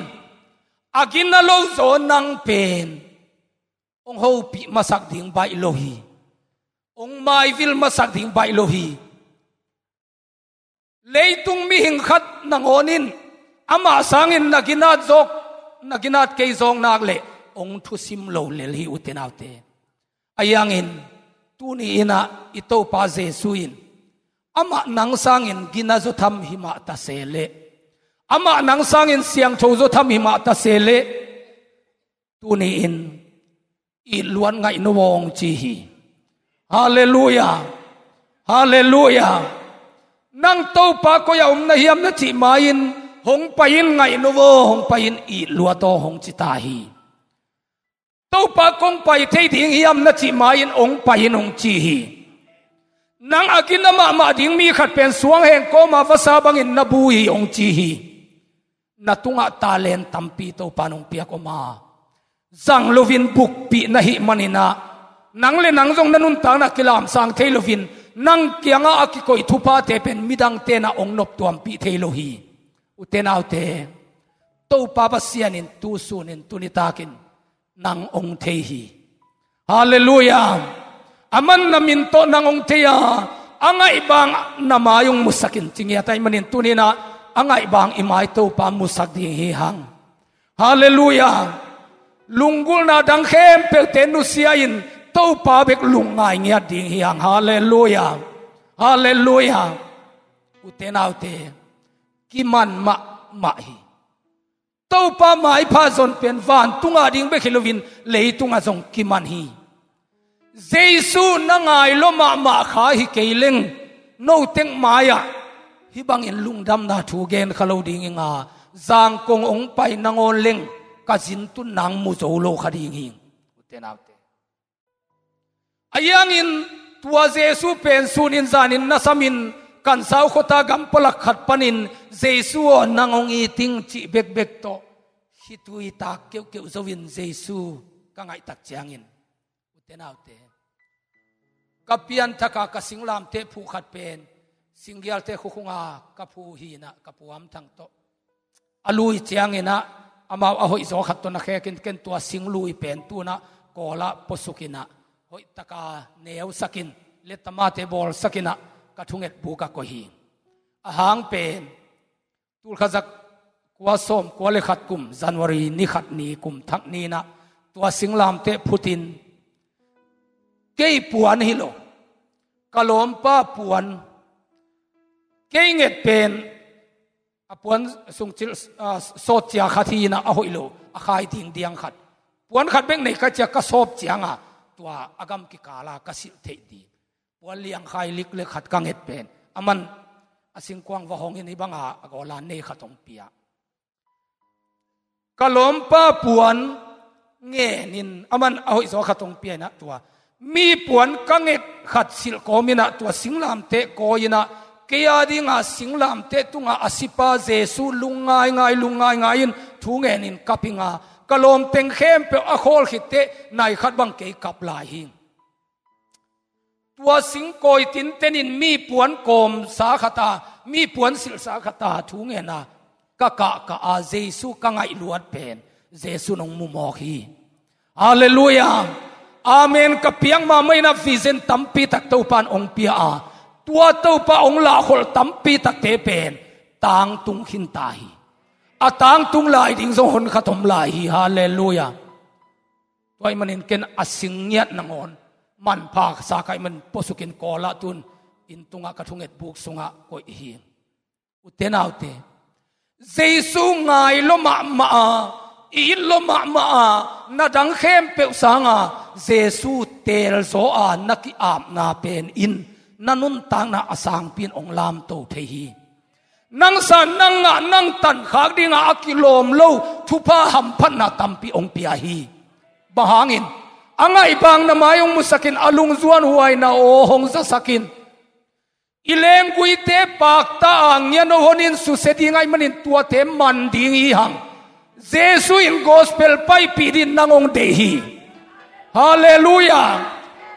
a gina lo zaw nang pen hong hopih masak ding baih lo hi. Hong maivil masak ding baih lo hi. Leitung mihing khat nangawn in amah sangin na ginat zawk, na ginat kei zawk nak leh hong thusim lo lel hi, ute naute. Ahi hangin tuni innah i Topa Jesu in amah nang sangin gina zaw tham himah ta se leh, amah nang sangin siangtho zaw tham himah ta se leh, tuni-in itluat ngaih no aw hong ci hi. Halleluiah. Halleluiah. Nang Topa koi-ah om na hiam na cih ma-in, hong pai-in ngaih no aw, hong pai-in itluat aw hong ci ta hi. Topa kong pai thei ding hiam na cih ma-in hong pai-in hong ci hi. Nang a gina mahmah ding mi khat pen suang heng kawma vasa bangin na bu hi hong ci hi. Na tungah talent tampi Topa nong piak om a, zang loin bukpih na hih maninah, nang le nang zong na nuntakna kilamsang thei loin, nang kiangah a kikoih thuphate pen midang tenah hong noptuampih thei lo hi. Ute naute, Topa Pasian in tusunin tunitakin nang hong thei hi. Halleluiah. Aman na min tawh nang hong thei a, a ngaihbang na mai hong musakin ci ngiat ahih manin tuninah a ngaihbang i mai Topa musak ding hi hang. Halleluiah. Lunggulhna dang khempeuhte nusia-in Topa bek lungngai ngiat ding hi hang. Halleluiah. Halleluiah. Ute naute, kiman mahmah hi. Topa maipha zon pen vantunga ding bek hi loin leitungah zong kiman hi. Jesu na ngai lua mahmah kha hi kei leng, note mai-ah hih bangin lungdamna thu gen kha lo ding hi nga, zangkong hong pai nangawn leng ka zintun nang mu zo lo kha ding hi. Ute naute, ahi hangin tua Jesu pen sunin zanin na samin, Kansau khuata gam palak khat panin Jesu aw nang hong it ing cih bekbek tawh khitui tak keuhkeuh zo-in Jesu ka ngaihtak ciangin, ute naute, ka pianthaka ka singlamteh phuh khat pen singgialte khukhunga ka phu hinah ka puamthang tawh a lui cianginah amau a hoihzaw khat tawh na khekin ken tua singlui pen tunah kawlah puasukinah hoihtaka neusakin letamate bawlsakinah ka thunget buk a koih hi. A hang pen tulkhat za kua sawm kua le khat kum January ni khat ni kum thak ninah tua singlamteh phutin kei puan hi lo, ka lawmpa puan, kei nget pen a puan sungcil, a, sawt cia khat hinah a hoih lo, a khai dingdiang khat. Puan khat bek nei ka cia ka sawp cianga tua a gam kikala ka silh theih ding puan liangkhai liklek khat ka nget pen, aman a singkuang va hongin hih banga a gawla nei khat hong pia. Ka lawmpa puan ngenin aman a hoihzaw khat hong pia inah tua mi puan ka nget khat silh kawminah tua singlamteh kawi inah kei a dinga singlamteh tunga a sipa Jesu lungngaingai lungngaingai in thu ngenin kap inga, ka lawmteng khempeuh a khawl khitteh nai khat bang kei kap lai hi. Tua singkawi tintenin mi puan kawmsa khata, mi puan silhsa khata thu ngena ka kahkah a Jesu ka ngaihluat pen Jesu nong mumawk hi. Halleluiah. Amen. Ka piak mahmah inah vision tampi tak Topa in hong pia a, tua Topa hong lahkholh tampi takte pen tangtung khinta hi. A tangtung lai ding zong hon khat om lai hi. Halleluiah. Tua ahih manin ken a sing ngiat nangawn manpha sa ka hih manin puasukin kawlah tun inn tungah ka thunget buk sungah koih hi. Ute naute, Jesu ngai lua mahmah a, i it lua mahmah a, na dang khempeuh sanga Jesu teelzaw a na ki-apna pen in na nuntakna a sangpi in hong lamto thei hi. Nang san, nang ngah, nang tankhak dingah a kilawm lo thupha hamphatna tampi hong pia hi. Bang hangin? A ngaihbangna mai hong musakin, a lungzuan huaina aw hong zasakin, i lengguite pakta a ngiano honin susia ding ahih manin tuate man ding hi hang. Jesu in gospel paipih dingin nang hong deih hi. Halleluiah.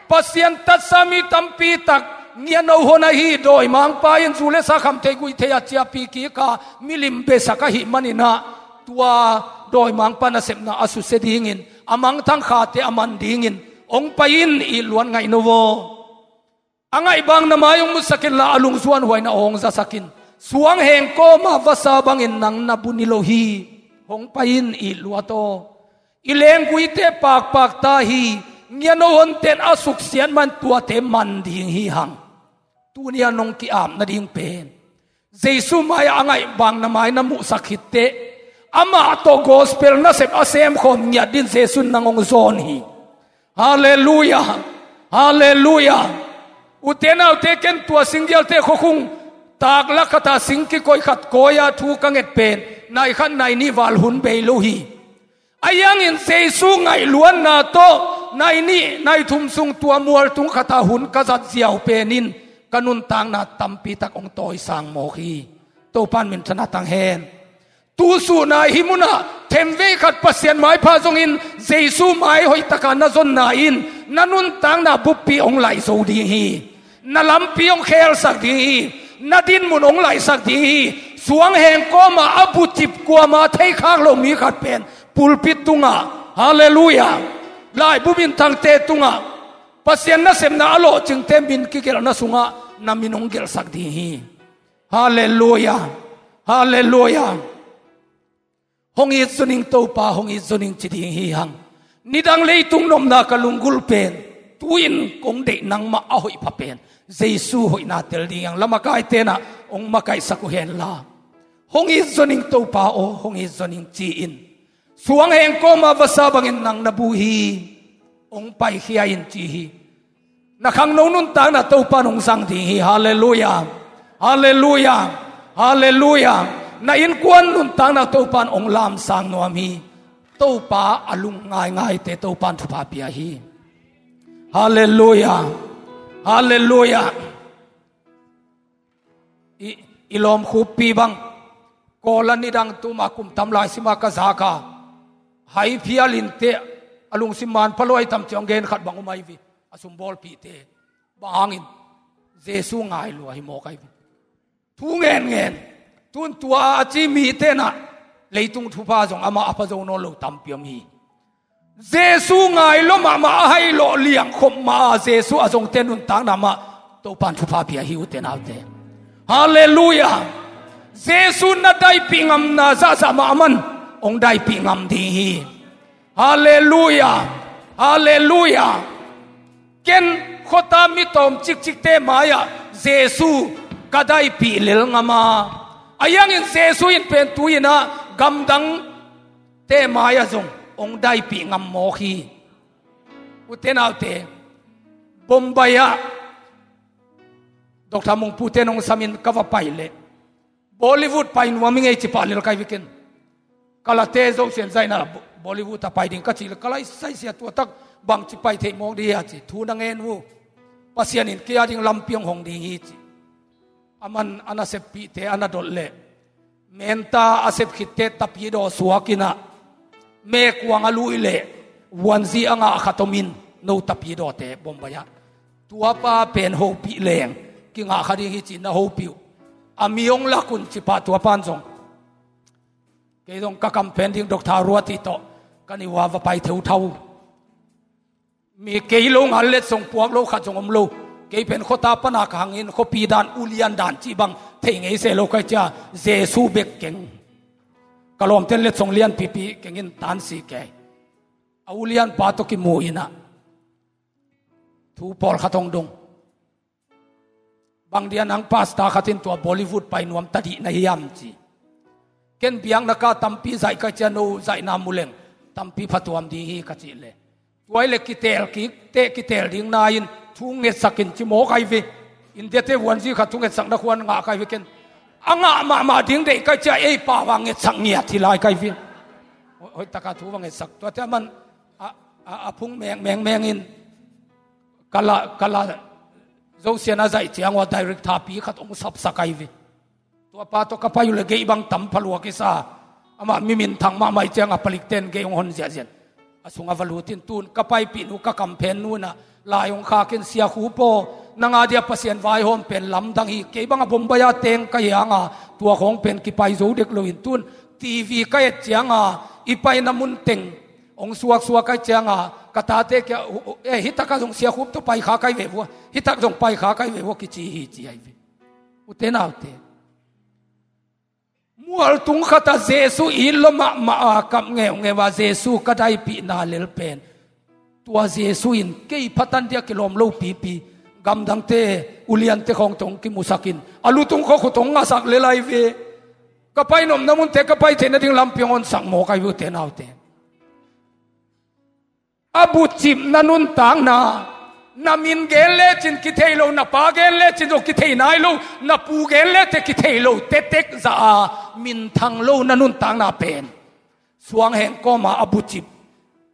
Pasian tatsa mi tampi tak ngiano hon ahi. Dawimangpa in zu le sa kham thei guih thei a ciahpih kik a, milim besak ahih manin ah tua dawimangpa nasepna a susia dingin, a mangthang khate a man dingin hong pai in, i luan ngaih no aw. A ngaihbangna mai hong musak inla, a lungzuan huaina aw hong zasakin, suang heng kawma vasa bangin nang na bu ni lo hi. Hong pai in, i luat aw. I lengguite pakpakta hi. Ngiano honte'n a suksiat man tuate man ding hi hang. Tuni-a nong ki-ap nading pen Jesu mai-ah a ngaihbangna mai na muhsak khitteh, amah tawh gospel nasep a semkhawm ngiat dingin Jesu in nang hong zawn hi. Halleluiah. Halleluiah. Ute naute, ken tua singgialte khuakhung taklak khat a sing kikoih khat kawi-a thu ka nget pen nai khat nai nih val hun bei lo hi. Ahi hangin Jesu ngaihluatna tawh nai nih nai thum sung tua mualtung khat a hun ka zat ziau pen in ka nuntakna tampi tak hong tawisang mawk hi. Topa'n minthanna tang hen. Tusuhna hih munah themvei khat Pasian maipha zongin Jesu mai hoihtak a na zonna in na nuntakna buppi hong laih zo ding hi. Na lampi hong khelsak ding hi. Na dinmun hong laihsak ding hi. Suang heng kawma a bucip kuama theikhak lo mi khat pen pulpit tungah, halleluiah, laibu minthangte tungah, Pasian nasepna a lawhcingte min kigelhna sungah na min hong gelhsak ding hi. Halleluiah. Halleluiah. Hong it zo ning Topa, hong it zo ning ci ding hi hang. Nidang leitung nopna ka lunggulh pen, tu-in kong deih nangmah a hoihpha pen Jesu hoihna tel ding hi hang. La makaite in ah hong makaihsak uh henla, hong it zo ning Topa aw, hong it zo ning ci-in, suang heng kawma vasa bangin nang na bu hi. Hong paikhia in ci hi. Na khangno nuntakna Topa'n hong zang ding hi. Halleluiah. Halleluiah. Halleluiah. Na innkuan nuntakna Topa'n hong lamsang nuam hi. Topa a lung ngaingaite Topa'n thupha pia hi. Halleluiah. Halleluiah. I, i lawmkhup pi bang, Kawl a nidang tuma kum tam lai sima ka zak a, hai phial inteh, a lungsim man pha lo ai tam ciang gen khat bang om ai ve. A sum bawlpihte, bang hangin? Jesu ngai lua hi mawk ai ve. Thu ngenngen. Tun tua a ci mite in ah leitung thupha zong amah a pha zo nawn lo tampi om hi. Jesu ngai lua mahmah, a hai lawh liangkhop mah a Jesu a zongte nuntakna mah Topa'n thupha pia hi, ute naute. Halleluiah. Jesu na daipih ngamna zahzah mah aman hong daipih ngam ding hi. Halleluiah. Halleluiah. Ken khuata mi tawm cikcikte mai-ah Jesu ka daipih lel ngam a, ahi hangin Jesu in pen tu-in ah gamdang te mai-ah zong hong daipih ngam mawk hi. Ute naute, Bombay ah Doctor Mungpu te nong samin ka va pai leh, Bollywood pai nuam hi ngei ci pah lel kai vikin. Kalate Zosian zaihna Bo-, Bollywood a pai ding ka cih leh, ka lai saisia tua tak bangci pai theih mawk ding hia ci, thu na ngen uh. Pasian in kei a ding lampi hong hong ding hi ci. Aman a naseppihte a na dot leh, menta a sep khitte tapidaw suak in ah, mekuang a lui leh vuanzi a ngah khat om in, no tapidawte Bombay ah. Tuapa pen hopih leng kingah kha ding hi ci-in na hopih uh. A mi hong lak un ci pah tuapa'n zong. Kei zong ka kam pen ding Doctor Ruati tawh ka ni ua va pai theuthau. Mi kei lo ngal letsong puak lo khat zong om lo. Kei pen khuata pana ka hangin khuapi dan, ulian dan cih bang thei ngei se lo kai cia, Jesu bek keng. Ka lawmte'n letsong lianpipi kengin tansi kei. A ulianpa tawh kimu in ah thu pawlkhat hong dong. Bang dia nang pastor khat in tua Bollywood pai nuam ta dih na hiam ci. Ken biakna ka tampi zaih ka cia, no zaihna mu leng tampi phatuam ding hi ka cih leh, Tua i le kitel kik teh kitel ding nai-in thu ngetsak in ci mawk ai ve. India te vuanzi khat thu ngetsakna khuan ngah kai ve ken. A ngah mahmah ding deih kai cia ei pau a ngetsak ngiat hi lai kai ve. Hoih taka thu va ngetsak tuate a man a phung mengmeng mengin kala kala zosian a zaih ciang ua direct thapi khat hong sapsak ai ve. Tua pa tawh ka pai uh le geih bang tam phalua kisa. Amah mi minthang mahmah i cianga palikten geih hong hon ziahziah. A sungah va lutin tun ka paipih nu ka kamphen nu inah lai hong khakin sia khu paw nanga dia Pasian vaihawm pen lamdang hi kei banga Bombay a teng ka hianga tua khawng pen kipai zo dek loin tun TV ka et cianga i paina mun teng hong suaksuak ai cianga ka tate kia eh hitakah zong sia khup tawh pai kha kai ve vua hitak zong pai kha kai ve vua kici hi ci ai ve. Ute naute. Mualtung khatah Jesu it lo mahmah a kap ngeungeu a Jesu ka daipihna lel pen tua Jesu in kei phatan dia kilawm lo pipi gamdangte uliante khawng tawh hong kimusakin a lutung khawkhut hong ngasak lel ai ve. Ka pai nopna munte ka pai theihna ding lampi hong honsak mawk ai ve ute naute. A bucip na nuntakna na min gen lecin kithei lo na pa gen lecin zong kithei nai lo na pu gen lete kithei lo tetek za a minthang lo na nuntakna pen suangheng kawma a bucip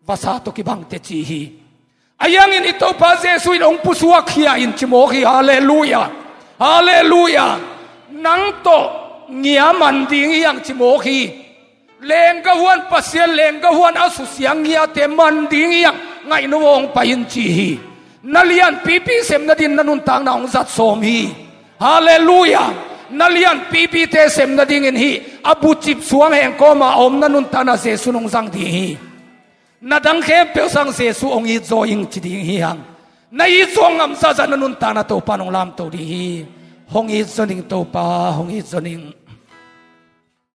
vasa tawh kibangte ci hi. A hiangin i Topa Jesu in hong pusuak hi a in cimawk hi. Halleluia. Halleluia. Nang tawh ngia man ding hi ang cimawk hi. Lengga huan Pasian lengga huan a susiang ngiate man ding hiang ngaihno hong pai in ci hi. Na lianpipi sem nadin na nuntakna hong zat sawm hi. Halleluia. Na lianpipite sem nadingin hi a bucip suang hengkawma a om na nuntakna Jesu nong zang ding hi. Na dang khempeuh sang Jesu hong it zaw ing ci ding hi hang. Na it zaw ngam zahzah na nuntakna Topa nong lamto ding hi. Hong it zaw ning Topa hong it zaw ning.